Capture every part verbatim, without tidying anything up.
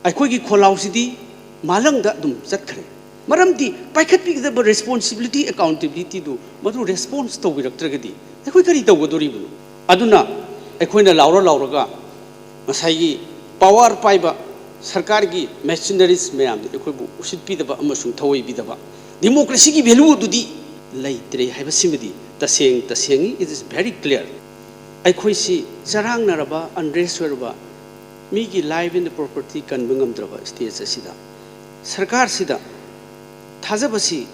ꯑꯩꯈꯣꯏꯒꯤ ꯈꯣꯜꯂꯥꯎꯁꯤꯗꯤ ꯃꯥꯂꯪꯗ ꯑꯗꯨꯝ ꯆꯠꯈ꯭ꯔꯦ꯫ ꯃꯔꯝꯗꯤ ꯄꯥꯏꯈꯠꯄꯤꯒꯗꯕ responsibility, accountability ꯗꯨ ꯃꯗꯨ response ꯇꯧꯕꯤꯔꯛꯇ꯭ꯔꯒꯗꯤ ꯑꯩꯈꯣꯏ ꯀꯔꯤ ꯇꯧꯒꯗꯣꯔꯤꯕꯅꯣ? ꯑꯗꯨꯅ ꯑꯩꯈꯣꯏꯅ ꯂꯥꯎꯔ ꯂꯥꯎꯔꯒ ꯉꯁꯥꯏꯒꯤ power ꯄꯥꯏꯕ ꯁꯔꯀꯥꯔꯒꯤ machineries ꯃꯌꯥꯝꯗ ꯑꯩꯈꯣꯏꯕꯨ ꯎꯁꯤꯠꯄꯤꯗꯕ ꯑꯃꯁꯨꯡ ꯊꯑꯣꯏꯕꯤꯗꯕ, democracy ꯒꯤ value ꯑꯗꯨꯗꯤ ꯂꯩꯇ꯭ꯔꯦ ꯍꯥꯏꯕꯁꯤꯃꯗꯤ ꯇꯁꯦꯡ ꯇꯁꯦꯡꯉꯤ, it is very clear꯫ ꯑꯩꯈꯣꯏꯁꯤ ꯆꯔꯥꯡꯅꯔꯕ, unrest ꯑꯣꯏꯔꯕ, ꯃꯤꯒꯤ life and property ꯀꯟꯕ ꯉꯝꯗ꯭ꯔꯕ stage ꯑꯁꯤꯗ ꯁꯔꯀꯥꯔꯁꯤꯗ ꯊꯥꯖꯕꯁꯤ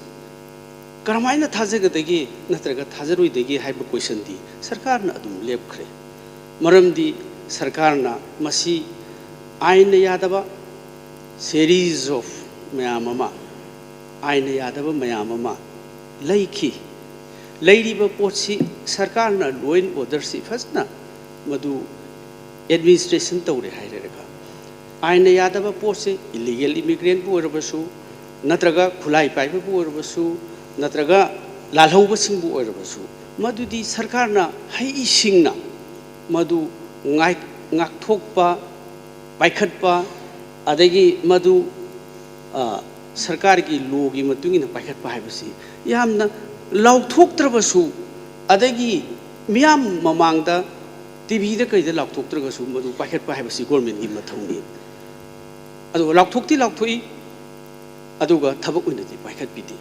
ꯀꯔꯝꯍꯥꯏꯅ ꯊꯥꯖꯒꯗꯒꯦ ꯅꯠꯇ꯭ꯔꯒ ꯊꯥꯖꯔꯣꯏꯗꯒꯦ ꯍꯥꯏꯕ question ꯗꯤ ꯁꯔꯀꯥꯔꯅ ꯑꯗꯨꯝ ꯂꯦꯞꯈ꯭ꯔꯦ꯫ ꯃꯔꯝꯗꯤ ꯁꯔꯀꯥꯔꯅ ꯃꯁꯤ ꯑꯥꯏꯟꯅ ꯌꯥꯗꯕ series of ꯃꯌꯥꯝ ꯑꯃ, ꯑꯥꯏꯟꯅ ꯌꯥꯗꯕ ꯃꯌꯥꯝ ꯑꯃ ꯂꯩꯈꯤ꯫ ꯂꯩꯔꯤꯕ ꯄꯣꯠꯁꯤ ꯁꯔꯀꯥꯔꯅ law and order ꯁꯤ ꯐꯖꯅ ꯃꯗꯨ administration ꯇꯧꯔꯦ ꯍꯥꯏꯔꯒ, ꯑꯥꯏꯟꯅ ꯌꯥꯗꯕ ꯄꯣꯠꯁꯦ, illegal immigrant ꯄꯨ ꯑꯣꯏꯔꯕꯁꯨ, ꯅꯠꯇ꯭ꯔꯒ ꯈꯨꯠꯂꯥꯏ ꯄꯥꯏꯕꯕꯨ ꯑꯣꯏꯔꯕꯁꯨ, ꯅꯠꯇ꯭ꯔꯒ ꯂꯥꯜꯍꯧꯕꯁꯤꯡꯕꯨ ꯑꯣꯏꯔꯕꯁꯨ, ꯃꯗꯨꯗꯤ ꯁꯔꯀꯥꯔꯅ ꯍꯩꯁꯤꯡꯅ ꯃꯗꯨ ꯉꯥꯛ-, ꯉꯥꯛꯊꯣꯛꯄ, ꯄꯥꯏꯈꯠꯄ, ꯑꯗꯒꯤ ꯃꯗꯨ, ꯑ, ꯁꯔꯀꯥꯔꯒꯤ law ꯒꯤ ꯃꯇꯨꯡ ꯏꯟꯅ ꯄꯥꯏꯈꯠꯄ ꯍꯥꯏꯕꯁꯤ ꯌꯥꯝꯅ ꯂꯥꯎꯊꯣꯛꯇ꯭ꯔꯕꯁꯨ, ꯑꯗꯒꯤ ꯃꯤꯌꯥꯝ ꯃꯃꯥꯡꯗ, TV ꯗ ꯀꯩꯗ ꯂꯥꯎꯊꯣꯛꯇ꯭ꯔꯒꯁꯨ ꯃꯗꯨ ꯄꯥꯏꯈꯠꯄ ꯍꯥꯏꯕꯁꯤ government ꯀꯤ ꯃꯊꯧꯅꯤ꯫ ꯑꯗꯨꯒ ꯂꯥꯎꯊꯣꯛꯇꯤ ꯂꯥꯎꯊꯣꯛꯏ, ꯑꯗꯨꯒ ꯊꯕꯛ ꯑꯣꯏꯅꯗꯤ ꯄꯥꯏꯈꯠꯄꯤꯗꯦ꯫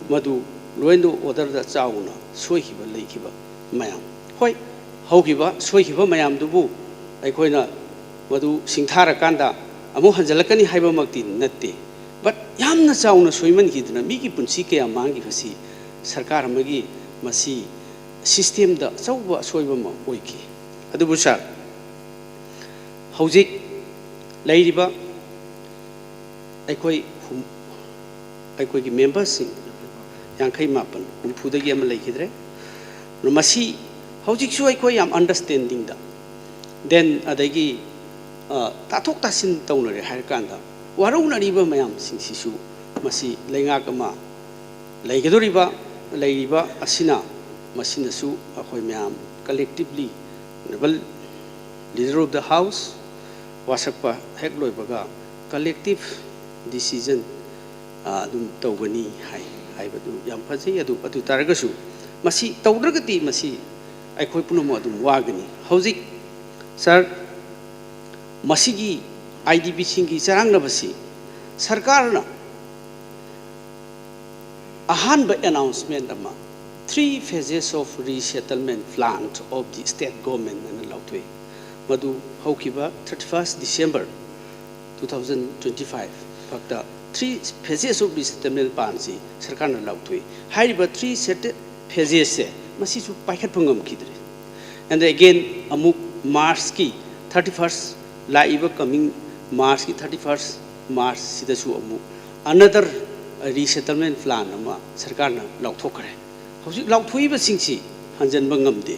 ꯃꯗꯨ law and order ꯗ ꯆꯥꯎꯅ ꯁꯣꯏꯈꯤꯕ ꯂꯩꯈꯤꯕ ꯃꯌꯥꯝ꯫ ꯍꯣꯏ, ꯍꯧꯈꯤꯕ ꯁꯣꯏꯈꯤꯕ ꯃꯌꯥꯝꯗꯨꯕꯨ ꯑꯩꯈꯣꯏꯅ ꯃꯗꯨ ꯁꯤꯡꯊꯥꯔꯀꯥꯟꯗ ꯑꯃꯨꯛ ꯍꯟꯖꯤꯜꯂꯛꯀꯅꯤ ꯍꯥꯏꯕꯃꯛꯇꯤ ꯅꯠꯇꯦ꯫ But ꯌꯥꯝꯅ ꯆꯥꯎꯅ ꯁꯣꯏꯃꯟꯈꯤꯗꯅ ꯃꯤꯒꯤ ꯄꯨꯟꯁꯤ ꯀꯌꯥ ꯃꯥꯡꯈꯤꯕꯁꯤ ꯁꯔꯀꯥꯔ ꯑꯃꯒꯤ ꯃꯁꯤ system ꯗ ꯑꯆꯧꯕ ꯑꯁꯣꯏꯕ ꯑꯃ ꯑꯣꯏꯈꯤ꯫ ꯑꯗꯨꯕꯨ sir, ꯍꯧꯖꯤꯛ ꯂꯩꯔꯤꯕ ꯑꯩꯈꯣꯏ ꯍꯨꯝ-, ꯑꯩꯈꯣꯏꯒꯤ member ꯁꯤꯡ ꯌꯥꯡꯈꯩ ꯃꯥꯄꯟ, ꯍꯨꯝꯐꯨꯗꯒꯤ ꯑꯃ ꯂꯩꯈꯤꯗ꯭ꯔꯦ꯫ ꯃꯁꯤ ꯍꯧꯖꯤꯛꯁꯨ ꯑꯩꯈꯣꯏ ꯌꯥꯝ understanding ꯗ, then ꯑꯗꯒꯤ, ꯑ, ꯇꯥꯊꯣꯛ ꯇꯥꯁꯤꯟ ꯇꯧꯅꯔꯦ ꯍꯥꯏꯔꯀꯥꯟꯗ ꯋꯥꯔꯧꯅꯔꯤꯕ ꯃꯌꯥꯝꯁꯤꯡꯁꯤꯁꯨ ꯃꯁꯤ ꯂꯩꯉꯥꯛ ꯑꯃ ꯂꯩꯒꯗꯧꯔꯤꯕ, ꯂꯩꯔꯤꯕ ꯑꯁꯤꯅ, ꯃꯁꯤꯅꯁꯨ ꯑꯩꯈꯣꯏ ꯃꯌꯥꯝ collectively, honourable leader of the house, ꯋꯥꯁꯛꯄ ꯍꯦꯛ ꯂꯣꯏꯕꯒ collective decision ꯑꯗꯨꯝ ꯇꯧꯒꯅꯤ ꯍꯥꯏ꯫ ꯍꯥꯏꯕꯗꯨ ꯌꯥꯝ ꯐꯖꯩ꯫ ꯑꯗꯨ ꯑꯗꯨ ꯇꯥꯔꯒꯁꯨ ꯃꯁꯤ ꯇꯧꯗ꯭ꯔꯒꯗꯤ ꯃꯁꯤ ꯑꯩꯈꯣꯏ ꯄꯨꯝꯅꯃꯛ ꯑꯗꯨꯝ ꯋꯥꯒꯅꯤ꯫ ꯍꯧꯖꯤꯛ ꯁꯥꯔ, ꯃꯁꯤꯒꯤ IDPꯁꯤꯡꯒꯤ ꯆꯔꯥꯡꯅꯕꯁꯤ ꯁꯔꯀꯥꯔꯅ ꯑꯍꯥꯟꯕ announcement ꯑꯃ, "Three phases of resettlement planned of the state government" ꯑꯅ ꯂꯥꯎꯊꯣꯛꯏ꯫ ꯃꯗꯨ ꯍꯧꯈꯤꯕ thirty first December two thousand twenty five ꯐꯥꯎꯇ three phases of resettlement planꯁꯤ ꯁꯔꯀꯥꯔꯅ ꯂꯥꯎꯊꯣꯛꯏ꯫ ꯍꯥꯏꯔꯤꯕ three set phasesꯁꯦ ꯃꯁꯤꯁꯨ ꯄꯥꯏꯈꯠꯄ ꯉꯝꯈꯤꯗ꯭ꯔꯦ꯫ And again ꯑꯃꯨꯛ Marchꯀꯤ thirty first, ꯂꯥꯛꯏꯕ coming Marchꯀꯤ thirty first Marchꯁꯤꯗꯁꯨ ꯑꯃꯨꯛ another resettlement plan ꯑꯃ ꯁꯔꯀꯥꯔꯅ ꯂꯥꯎꯊꯣꯛꯈ꯭ꯔꯦ꯫ ꯍꯧꯖꯤꯛ ꯂꯥꯎꯊꯣꯛꯏꯕꯁꯤꯡꯁꯤ ꯍꯟꯖꯟꯕ ꯉꯝꯗꯦ꯫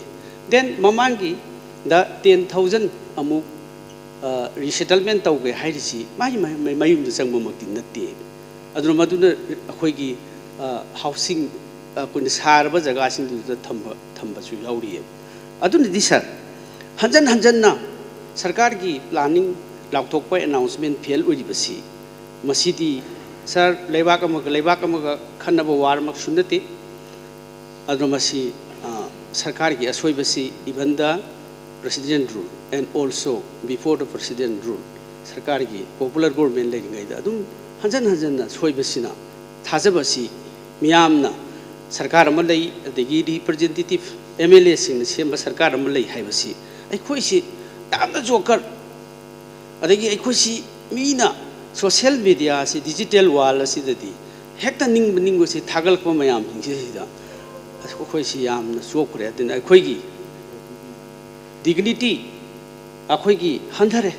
Then ꯃꯃꯥꯡꯒꯤꯗ ten thousand ꯑꯃꯨꯛ resettlement ꯇꯧꯒꯦ ꯍꯥꯏꯔꯤꯁꯤ ꯃꯥꯒꯤ ꯃꯌꯨꯝꯗ ꯆꯪꯕꯃꯛꯇꯤ ꯅꯠꯇꯦ꯫ ꯑꯗꯨꯅ ꯃꯗꯨꯅ ꯑꯩꯈꯣꯏꯒꯤ housing, ꯑꯩꯈꯣꯏꯅ ꯁꯥꯔꯕ ꯖꯒꯥꯁꯤꯡꯗꯨꯗ ꯊꯝꯕ ꯊꯝꯕꯁꯨ ꯌꯥꯎꯔꯤꯑꯕ꯫ ꯑꯗꯨꯅꯗꯤ ꯁꯥꯔ, ꯍꯟꯖꯟ ꯍꯟꯖꯟꯅ ꯁꯔꯀꯥꯔꯒꯤ planning ꯂꯥꯎꯊꯣꯛꯄ announcement fail ꯑꯣꯏꯔꯤꯕꯁꯤ, ꯃꯁꯤꯗꯤ ꯁꯥꯔ, ꯂꯩꯕꯥꯛ ꯑꯃꯒ ꯂꯩꯕꯥꯛ ꯑꯃꯒ ꯈꯟꯅꯕ ꯋꯥꯔꯃꯛꯁꯨ ꯅꯠꯇꯦ꯫ ꯑꯗꯨꯅ ꯃꯁꯤ ꯁꯔꯀꯥꯔꯒꯤ ꯑꯁꯣꯏꯕꯁꯤ even the President rule and also before the President rule, ꯁꯔꯀꯥꯔꯒꯤ popular government ꯂꯩꯔꯤꯉꯩꯗ ꯑꯗꯨꯝ ꯍꯟꯖꯟ ꯍꯟꯖꯟꯅ ꯁꯣꯏꯕꯁꯤꯅ ꯊꯥꯖꯕꯁꯤ ꯃꯤꯌꯥꯝꯅ, ꯁꯔꯀꯥꯔ ꯑꯃ ꯂꯩ, ꯑꯗꯒꯤ representative MLAꯁꯤꯡꯅ ꯁꯦꯝꯕ ꯁꯔꯀꯥꯔ ꯑꯃ ꯂꯩ ꯍꯥꯏꯕꯁꯤ ꯑꯩꯈꯣꯏꯁꯤ ꯌꯥꯝꯅ ꯖꯣꯀꯔ, ꯑꯗꯒꯤ ꯑꯩꯈꯣꯏꯁꯤ ꯃꯤꯅ social mediaꯁꯤ, digital world ꯑꯁꯤꯗꯗꯤ ꯍꯦꯛꯇ ꯅꯤꯡꯕ ꯅꯤꯡꯕꯁꯤ ꯊꯥꯒꯠꯂꯛꯄ ꯃꯌꯥꯝꯁꯤꯡꯁꯤꯗ ꯑꯩꯈꯣꯏꯁꯤ ꯌꯥꯝꯅ ꯆꯣꯛꯈ꯭ꯔꯦ꯫ ꯑꯗꯨꯅ ꯑꯩꯈꯣꯏꯒꯤ dignity ꯑꯩꯈꯣꯏꯒꯤ ꯍꯟꯊꯔꯦ꯫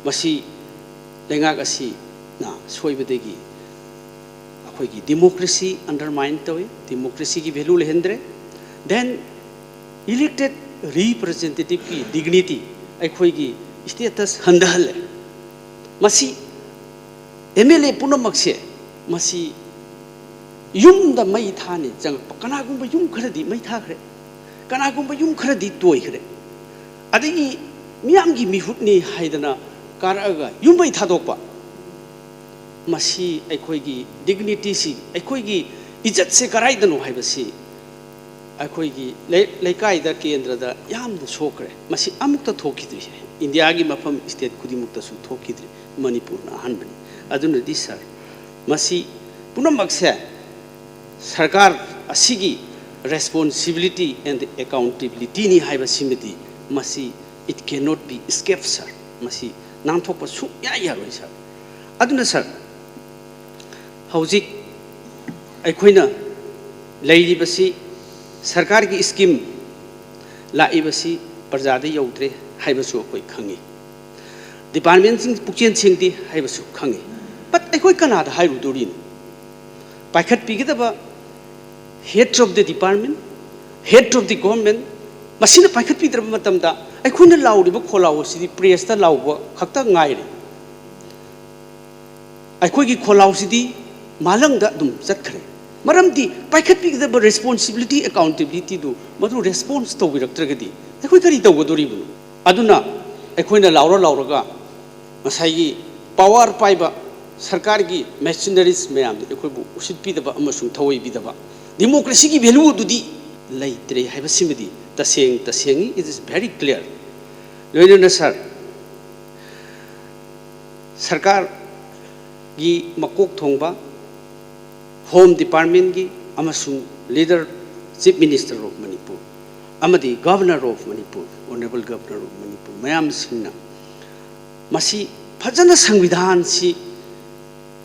ꯃꯁꯤ ꯂꯩꯉꯥꯛ ꯑꯁꯤꯅ ꯁꯣꯏꯕꯗꯒꯤ ꯑꯩꯈꯣꯏꯒꯤ democracy undermine ꯇꯧꯏ, democracyꯒꯤ value ꯂꯩꯍꯟꯗ꯭ꯔꯦ꯫ Then elected representativeꯀꯤ dignity, ꯑꯩꯈꯣꯏꯒꯤ status ꯍꯟꯊꯍꯜꯂꯦ꯫ ꯃꯁꯤ MLA ꯄꯨꯝꯅꯃꯛꯁꯦ ꯃꯁꯤ ꯌꯨꯝꯗ ꯃꯩ ꯊꯥꯅꯤ ꯆꯪꯉꯛꯄ, ꯀꯅꯥꯒꯨꯝꯕ ꯌꯨꯝ ꯈꯔꯗꯤ ꯃꯩ ꯊꯥꯈ꯭ꯔꯦ, ꯀꯅꯥꯒꯨꯝꯕ ꯌꯨꯝ ꯈꯔꯗꯤ ꯇꯣꯏꯈ꯭ꯔꯦ꯫ ꯑꯗꯒꯤ ꯃꯤꯌꯥꯝꯒꯤ ꯃꯤꯍꯨꯠꯅꯤ ꯍꯥꯏꯗꯅ ꯀꯥꯔꯛꯑꯒ ꯌꯨꯝ ꯃꯩ ꯊꯥꯗꯣꯛꯄ, ꯃꯁꯤ ꯑꯩꯈꯣꯏꯒꯤ ꯗꯤꯒꯅꯤꯇꯤꯁꯤ, ꯑꯩꯈꯣꯏꯒꯤ ꯏꯖꯠꯁꯦ ꯀꯔꯥꯏꯗꯅꯣ ꯍꯥꯏꯕꯁꯤ ꯑꯩꯈꯣꯏꯒꯤ ꯂꯩ-, ꯂꯩꯀꯥꯏꯗ, ꯀꯦꯟꯗ꯭ꯔꯗ ꯌꯥꯝꯅ ꯁꯣꯛꯈ꯭ꯔꯦ꯫ ꯃꯁꯤ ꯑꯃꯨꯛꯇ ꯊꯣꯛꯈꯤꯗ꯭ꯔꯤ꯫ ꯏꯟꯗꯤꯌꯥꯒꯤ ꯃꯐꯝ ꯁ꯭ꯇꯦꯠ ꯈꯨꯗꯤꯡꯃꯛꯇꯁꯨ ꯊꯣꯛꯈꯤꯗ꯭ꯔꯤ, ꯃꯅꯤꯄꯨꯔꯅ ꯑꯍꯥꯟꯕꯅꯤ꯫ ꯑꯗꯨꯅꯗꯤ ꯁꯥꯔ, ꯃꯁꯤ ꯄꯨꯝꯅꯃꯛꯁꯦ ꯁꯔꯀꯥꯔ ꯑꯁꯤꯒꯤ responsibility and accountabilityꯅꯤ ꯍꯥꯏꯕꯁꯤꯃꯗꯤ ꯃꯁꯤ it cannot be escaped, ꯁꯥꯔ꯫ ꯃꯁꯤ ꯅꯥꯟꯊꯣꯛꯄ ꯁꯨꯡꯌꯥ ꯌꯥꯔꯣꯏ, ꯁꯥꯔ꯫ ꯑꯗꯨꯅ ꯁꯥꯔ, ꯍꯧꯖꯤꯛ ꯑꯩꯈꯣꯏꯅ ꯂꯩꯔꯤꯕꯁꯤ ꯁꯔꯀꯥꯔꯒꯤ scheme ꯂꯥꯛꯏꯕꯁꯤ ꯄ꯭ꯔꯖꯥꯗ ꯌꯧꯗ꯭ꯔꯦ ꯍꯥꯏꯕꯁꯨ ꯑꯩꯈꯣꯏ ꯈꯪꯉꯤ꯫ Departmentꯁꯤꯡ ꯄꯨꯛꯆꯦꯜ ꯁꯦꯡꯗꯦ ꯍꯥꯏꯕꯁꯨ ꯈꯪꯉꯤ꯫ But ꯑꯩꯈꯣꯏ ꯀꯅꯥꯗ ꯍꯥꯏꯔꯨꯗꯣꯔꯤꯅꯣ? ꯄꯥꯏꯈꯠꯄꯤꯒꯗꯕ head of the department, head of the government, ꯃꯁꯤꯅ ꯄꯥꯏꯈꯠꯄꯤꯗ꯭ꯔꯕ ꯃꯇꯝꯗ ꯑꯩꯈꯣꯏꯅ ꯂꯥꯎꯔꯤꯕ ꯈꯣꯜꯂꯥꯎ ꯑꯁꯤꯗꯤ pressꯇ ꯂꯥꯎꯕ ꯈꯛꯇ ꯉꯥꯏꯔꯦ꯫ ꯑꯩꯈꯣꯏꯒꯤ ꯈꯣꯜꯂꯥꯎꯁꯤꯗꯤ ꯃꯥꯂꯪꯗ ꯑꯗꯨꯝ ꯆꯠꯈ꯭ꯔꯦ꯫ ꯃꯔꯝꯗꯤ ꯄꯥꯏꯈꯠꯄꯤꯒꯗꯕ responsibility, accountabilityꯗꯨ ꯃꯗꯨ response ꯇꯧꯕꯤꯔꯛꯇ꯭ꯔꯒꯗꯤ ꯑꯩꯈꯣꯏ ꯀꯔꯤ ꯇꯧꯒꯗꯣꯔꯤꯕꯅꯣ? ꯑꯗꯨꯅ ꯑꯩꯈꯣꯏꯅ ꯂꯥꯎꯔ ꯂꯥꯎꯔꯒ ꯉꯁꯥꯏꯒꯤ power ꯄꯥꯏꯕ ꯁꯔꯀꯥꯔꯒꯤ machineries ꯃꯌꯥꯝꯗ ꯑꯩꯈꯣꯏꯕꯨ ꯎꯁꯤꯠꯄꯤꯗꯕ ꯑꯃꯁꯨꯡ ꯊꯑꯣꯏꯕꯤꯗꯕ, democracyꯒꯤ value ꯑꯗꯨꯗꯤ ꯂꯩꯇ꯭ꯔꯦ ꯍꯥꯏꯕꯁꯤꯃꯗꯤ ꯇꯁꯦꯡ ꯇꯁꯦꯡꯉꯤ, it is very clear꯫ ꯂꯣꯏꯅꯅ ꯁꯥꯔ, ꯁꯔꯀꯥꯔꯒꯤ ꯃꯀꯣꯛ ꯊꯣꯡꯕ, Home Departmentꯀꯤ ꯑꯃꯁꯨꯡ leader, Chief Minister of Manipur ꯑꯃꯗꯤ Governor of Manipur, Honorable Governor of Manipur ꯃꯌꯥꯝꯁꯤꯡꯅ ꯃꯁꯤ ꯐꯖꯅ ꯁꯪꯕꯤꯙꯥꯟꯁꯤ,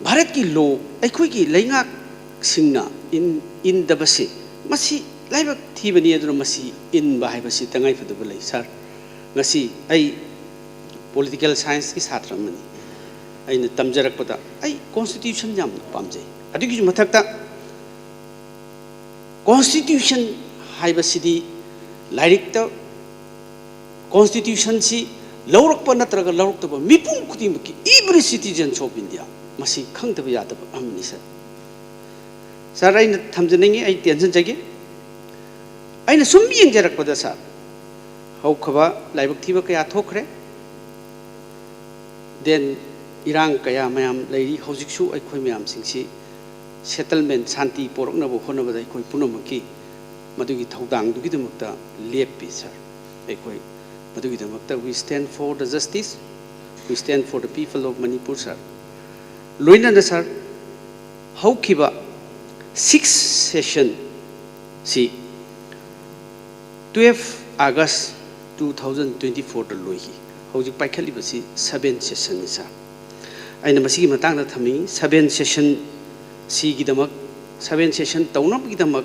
ꯚꯥꯔꯠꯀꯤ law, ꯑꯩꯈꯣꯏꯒꯤ ꯂꯩꯉꯥꯛꯁꯤꯡꯅ ꯏꯟ-, ꯏꯟꯗꯕꯁꯤ, ꯃꯁꯤ ꯂꯥꯏꯕꯛ ꯊꯤꯕꯅꯤ꯫ ꯑꯗꯨꯅ ꯃꯁꯤ ꯏꯟꯕ ꯍꯥꯏꯕꯁꯤ ꯇꯉꯥꯏꯐꯗꯕ ꯂꯩ꯫ ꯁꯥꯔ, ꯉꯁꯤ ꯑꯩ political scienceꯀꯤ ꯁꯥꯇ꯭ꯔ ꯑꯃꯅꯤ꯫ ꯑꯩꯅ ꯇꯝꯖꯔꯛꯄꯗ ꯑꯩ constitution ꯌꯥꯝꯅ ꯄꯥꯝꯖꯩ꯫ ꯑꯗꯨꯒꯤꯁꯨ ꯃꯊꯛꯇ constitution ꯍꯥꯏꯕꯁꯤꯗꯤ ꯂꯥꯏꯔꯤꯛꯇ constitutionꯁꯤ ꯂꯧꯔꯛꯄ ꯅꯠꯇ꯭ꯔꯒ ꯂꯧꯔꯛꯇꯕ ꯃꯤꯄꯨꯝ ꯈꯨꯗꯤꯡꯃꯛꯀꯤ, every citizens of India, ꯃꯁꯤ ꯈꯪꯗꯕ ꯌꯥꯗꯕ ꯑꯃꯅꯤ꯫ ꯁꯥꯔ, ꯁꯥꯔ, ꯑꯩꯅ ꯊꯝꯖꯅꯤꯡꯉꯤ, ꯑꯩ ꯇꯦꯟꯁꯤꯟꯖꯒꯦ꯫ ꯑꯩꯅ ꯁꯨꯝ ꯌꯦꯡꯖꯔꯛꯄꯗ ꯁꯥꯔ, ꯍꯧꯈ꯭ꯔꯕ ꯂꯥꯏꯕꯛ ꯊꯤꯕ ꯀꯌꯥ ꯊꯣꯛꯈ꯭ꯔꯦ꯫ Then ꯏꯔꯥꯡ ꯀꯌꯥ ꯃꯌꯥꯝ ꯂꯩꯔꯤ꯫ ꯍꯧꯖꯤꯛꯁꯨ ꯑꯩꯈꯣꯏ ꯃꯌꯥꯝꯁꯤꯡꯁꯤ settlement, ꯁꯥꯟꯇꯤ ꯄꯣꯔꯛꯅꯕ ꯍꯣꯠꯅꯕꯗ ꯑꯩꯈꯣꯏ ꯄꯨꯝꯅꯃꯛꯀꯤ ꯃꯗꯨꯒꯤ ꯊꯧꯗꯥꯡꯗꯨꯒꯤꯗꯃꯛꯇ ꯂꯦꯞꯄꯤ, sir꯫ ꯑꯩꯈꯣꯏ ꯃꯗꯨꯒꯤꯗꯃꯛꯇ we stand for the justice, we stand for the people of Manipur, sir꯫ ꯂꯣꯏꯅꯅ, sir, ꯍꯧꯈꯤꯕ six session ꯁꯤ twelve August two thousand twenty fourꯗ ꯂꯣꯏꯈꯤ꯫ ꯍꯧꯖꯤꯛ ꯄꯥꯏꯈꯠꯂꯤꯕꯁꯤ seven sessionꯅꯤ, sir꯫ ꯑꯩꯅ ꯃꯁꯤꯒꯤ ꯃꯇꯥꯡꯗ ꯊꯝꯅꯤꯡꯏ, seven session ꯁꯤꯒꯤꯗꯃꯛ, seven session ꯇꯧꯅꯕꯒꯤꯗꯃꯛ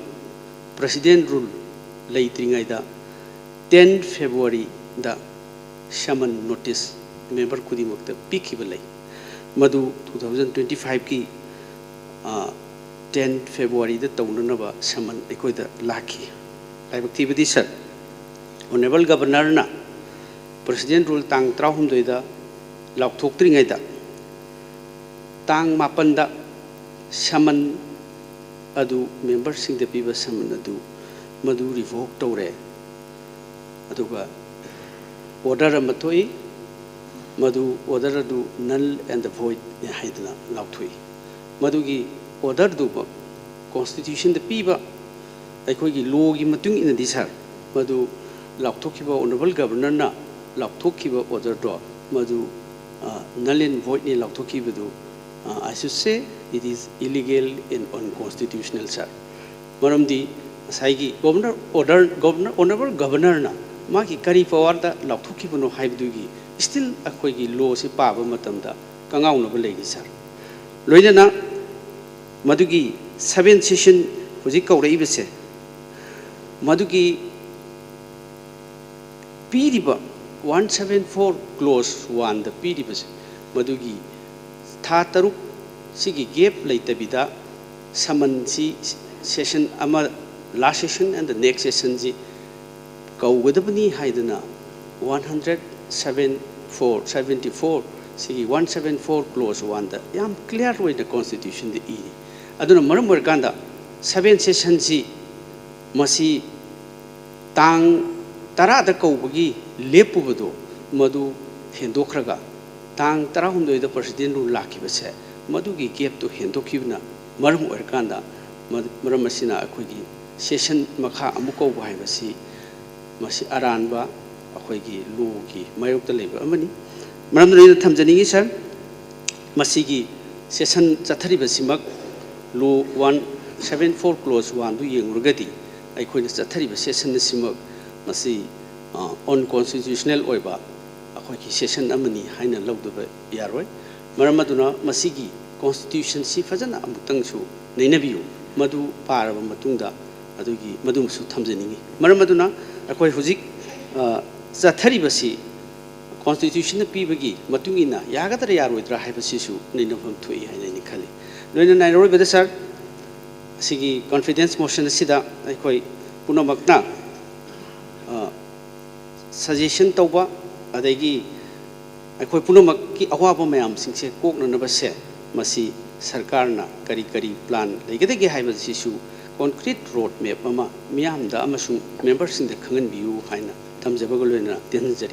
President Rule ꯂꯩꯇ꯭ꯔꯤꯉꯩꯗ ten Februaryꯗ summon notice member ꯈꯨꯗꯤꯡꯃꯛꯇ ꯄꯤꯈꯤꯕ ꯂꯩ꯫ ꯃꯗꯨ two thousand twenty fiveꯀꯤ ten Februaryꯗ ꯇꯧꯅꯅꯕ summon ꯑꯩꯈꯣꯏꯗ ꯂꯥꯛꯈꯤ꯫ ꯂꯥꯏꯕꯛ ꯊꯤꯕꯗꯤ, sir, Honourable Governorꯅ President Rule ꯇꯥꯡ ꯇꯔꯥꯍꯨꯝꯗꯣꯏꯗ ꯂꯥꯎꯊꯣꯛꯇ꯭ꯔꯤꯉꯩꯗ, ꯇꯥꯡ ꯃꯥꯄꯟꯗ summon ꯑꯗꯨ, memberꯁꯤꯡꯗ ꯄꯤꯕ summon ꯑꯗꯨ, ꯃꯗꯨ revoke ꯇꯧꯔꯦ꯫ ꯑꯗꯨꯒ order ꯑꯃ ꯊꯣꯛꯏ, ꯃꯗꯨ order ꯑꯗꯨ null and voidꯅꯤ ꯍꯥꯏꯗꯨꯅ ꯂꯥꯎꯊꯣꯛꯏ꯫ ꯃꯗꯨꯒꯤ orderꯗꯨꯃꯛ constitutionꯗ ꯄꯤꯕ ꯑꯩꯈꯣꯏꯒꯤ lawꯒꯤ ꯃꯇꯨꯡ ꯏꯟꯅꯗꯤ, sir, ꯃꯗꯨ ꯂꯥꯎꯊꯣꯛꯈꯤꯕ Honourable Governorꯅ ꯂꯥꯎꯊꯣꯛꯈꯤꯕ orderꯗꯣ ꯃꯗꯨ null and voidꯅꯤ ꯂꯥꯎꯊꯣꯛꯈꯤꯕꯗꯨ, I should say it is illegal and unconstitutional, sir꯫ ꯃꯔꯝꯗꯤ ꯉꯁꯥꯏꯒꯤ Governor order, Governor, Honourable Governorꯅ ꯃꯥꯒꯤ ꯀꯔꯤ powerꯗ ꯂꯥꯎꯊꯣꯛꯈꯤꯕꯅꯣ ꯍꯥꯏꯕꯗꯨꯒꯤ still ꯑꯩꯈꯣꯏꯒꯤ lawꯁꯤ ꯄꯥꯕ ꯃꯇꯝꯗ ꯀꯉꯥꯎꯅꯕ ꯂꯩꯔꯤ, sir꯫ ꯂꯣꯏꯅꯅ ꯃꯗꯨꯒꯤ seven session ꯍꯧꯖꯤꯛ ꯀꯧꯔꯛꯏꯕꯁꯦ, ꯃꯗꯨꯒꯤ ꯄꯤꯔꯤꯕ one seven four clause oneꯗ ꯄꯤꯔꯤꯕꯁꯦ, ꯃꯗꯨꯒꯤ ꯊꯥ ꯇꯔꯨꯛ ꯁꯤꯒꯤ gap ꯂꯩꯇꯕꯤꯗ summonꯁꯤ session ꯑꯃ, last session and the next sessionꯁꯤ ꯀꯧꯒꯗꯕꯅꯤ ꯍꯥꯏꯗꯅ one hundred seven four, seventy four ꯁꯤꯒꯤ one seven four clause oneꯗ ꯌꯥꯝ clear ꯑꯣꯏꯅ constitutionꯗ ꯏꯔꯤ꯫ ꯑꯗꯨꯅ ꯃꯔꯝ ꯑꯣꯏꯔꯀꯥꯟꯗ seven sessionꯁꯤ ꯃꯁꯤ ꯇꯥꯡ ꯇꯔꯥꯗ ꯀꯧꯕꯒꯤ ꯂꯦꯞꯄꯨꯕꯗꯣ ꯃꯗꯨ ꯍꯦꯟꯗꯣꯛꯈ꯭ꯔꯒ ꯇꯥꯡ ꯇꯔꯥꯍꯨꯝꯗꯣꯏꯗ president rule ꯂꯥꯛꯈꯤꯕꯁꯦ, ꯃꯗꯨꯒꯤ gapꯇꯨ ꯍꯦꯟꯗꯣꯛꯈꯤꯕꯅ ꯃꯔꯝ ꯑꯣꯏꯔꯀꯥꯟꯗ, ꯃ-, ꯃꯔꯝ ꯑꯁꯤꯅ ꯑꯩꯈꯣꯏꯒꯤ session ꯃꯈꯥ ꯑꯃꯨꯛ ꯀꯧꯕ ꯍꯥꯏꯕꯁꯤ ꯃꯁꯤ ꯑꯔꯥꯟꯕ ꯑꯩꯈꯣꯏꯒꯤ lawꯒꯤ ꯃꯥꯌꯣꯛꯇ ꯂꯩꯕ ꯑꯃꯅꯤ꯫ ꯃꯔꯝ ꯑꯗꯨꯅ ꯑꯩꯅ ꯊꯝꯖꯅꯤꯡꯉꯤ, sir, ꯃꯁꯤꯒꯤ session ꯆꯠꯊꯔꯤꯕꯁꯤꯃꯛ law one seven four clause oneꯗꯨ ꯌꯦꯡꯂꯨꯔꯒꯗꯤ ꯑꯩꯈꯣꯏꯅ ꯆꯠꯊꯔꯤꯕ session ꯑꯁꯤꯃꯛ ꯃꯁꯤ, ꯑ, unconstitutional ꯑꯣꯏꯕ ꯑꯩꯈꯣꯏꯒꯤ session ꯑꯃꯅꯤ ꯍꯥꯏꯅ ꯂꯧꯗꯕ ꯌꯥꯔꯣꯏ꯫ ꯃꯔꯝ ꯑꯗꯨꯅ ꯃꯁꯤꯒꯤ constitutionꯁꯤ ꯐꯖꯅ ꯑꯃꯨꯛꯇꯪꯁꯨ ꯅꯩꯅꯕꯤꯌꯨ, ꯃꯗꯨ ꯄꯥꯔꯕ ꯃꯇꯨꯡꯗ ꯑꯗꯨꯒꯤ ꯃꯗꯨꯃꯁꯨ ꯊꯝꯖꯅꯤꯡꯉꯤ꯫ ꯃꯔꯝ ꯑꯗꯨꯅ ꯑꯩꯈꯣꯏ ꯍꯧꯖꯤꯛ, ꯑ, ꯆꯠꯊꯔꯤꯕꯁꯤ constitutionꯅ ꯄꯤꯕꯒꯤ ꯃꯇꯨꯡ ꯏꯟꯅ ꯌꯥꯒꯗ꯭ꯔꯥ ꯌꯥꯔꯣꯏꯗ꯭ꯔꯥ ꯍꯥꯏꯕꯁꯤꯁꯨ ꯅꯩꯅꯐꯝ ꯊꯣꯛꯏ ꯍꯥꯏꯅ ꯑꯩꯅ ꯈꯜꯂꯤ꯫ ꯂꯣꯏꯅꯅ ꯑꯔꯣꯏꯕꯗ, sir, ꯑꯁꯤꯒꯤ confidence motion ꯑꯁꯤꯗ ꯑꯩꯈꯣꯏ ꯄꯨꯝꯅꯃꯛꯅ, ꯑ, suggestion ꯇꯧꯕ, ꯑꯗꯒꯤ ꯑꯩꯈꯣꯏ ꯄꯨꯝꯅꯃꯛꯀꯤ ꯑꯋꯥꯕ ꯃꯌꯥꯝꯁꯤꯡꯁꯦ ꯀꯣꯛꯅꯅꯕꯁꯦ, ꯃꯁꯤ ꯁꯔꯀꯥꯔꯅ ꯀꯔꯤ ꯀꯔꯤ plan ꯂꯩꯒꯗꯒꯦ ꯍꯥꯏꯕꯁꯤꯁꯨ concrete road map ꯑꯃ ꯃꯤꯌꯥꯝꯗ ꯑꯃꯁꯨꯡ memberꯁꯤꯡꯗ ꯈꯪꯍꯟꯕꯤꯌꯨ ꯍꯥꯏꯅ ꯊꯝꯖꯕꯒ ꯂꯣꯏꯅꯅ ꯇꯦꯟꯍꯟꯖꯔꯤ꯫